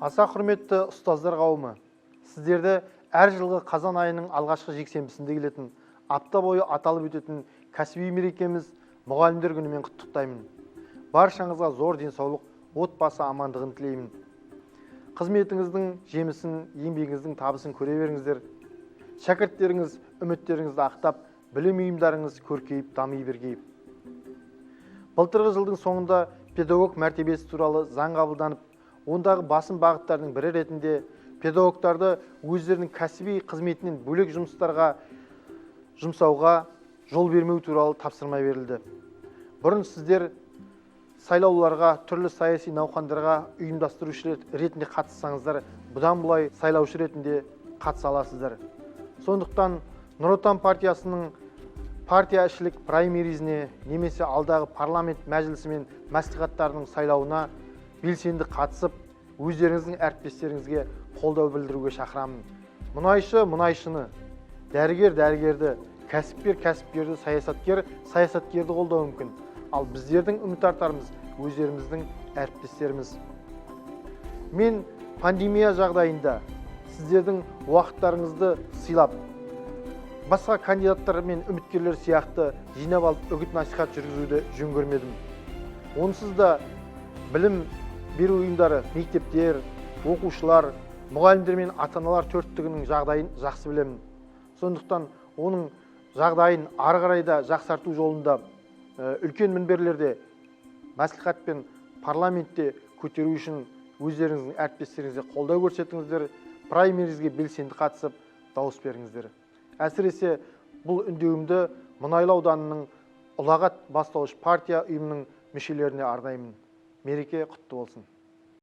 Аса құрметті ұстаздар қауымы, сіздерді әр жылғы қазан айының алғашқы жексенбісінде келетін, апта бойы аталып өтетін кәсіби мерекеміз мұғалімдер күнімен құттықтаймын. Баршаңызға зор денсаулық, отбасы амандығын тілеймін. Қызметіңіздің жемісін, еңбегіңіздің табысын көре беріңіздер. Шәкірттеріңіз үміттеріңізді ақтап, білім ұйымдарыңыз көркейіп дами бергей. Былтырғы жылдың соңында педагог мәртебесі туралы заң қабылданып, ондағы басым бағыттардың бірі ретінде педагогтарды өздерінің кәсіби қызметінен бөлек жұмыстарға жұмсауға жол бермеу туралы тапсырма берілді. Бұрын сіздер сайлауларға, түрлі саяси науқандарға ұйымдастырушы ретінде қатыссаңыздар, бұдан былай сайлаушы ретінде қатыса аласыздар. Сондықтан Нұр Отан партиясының партия ішілік праймеризіне немесе алдағы парламент мәжілісі мен мәслихаттарының сайлауына белсенді қатысып, өздеріңіздің әріптестеріңізге қолдау білдіруге шақырамын. Мұнайшы мұнайшыны, дәрігер дәрігерді, кәсіпкер кәсіпкерді, саясаткер саясаткерді қолдауы мүмкін. Ал біздердің үміт артарымыз өздеріміздің әріптестеріміз. Мен пандемия жағдайында сіздердің уақыттарыңызды сыйлап, басқа кандидаттар мен үміткерлер сияқты жинап алып үгіт насихат жүргізуді жөн көрмедім. Онсыз да білім беру ұйымдары, мектептер, оқушылар, мұғалімдер мен ата-аналар төрттігінің жағдайын жақсы білемін. Сондықтан оның жағдайын ары қарай да жақсарту жолында үлкен мінберлерде, мәслихат пен парламентте көтеру үшін өздеріңіздің әріптестеріңізге қолдау көрсетіңіздер, праймеризге белсенді қатысып, дауыс беріңіздер. Әсіресе бұл үндеуімді Мұнайлы ауданының Ұлағат бастауыш партия ұйымының мүшелеріне арнаймын. Мереке құтты болсын.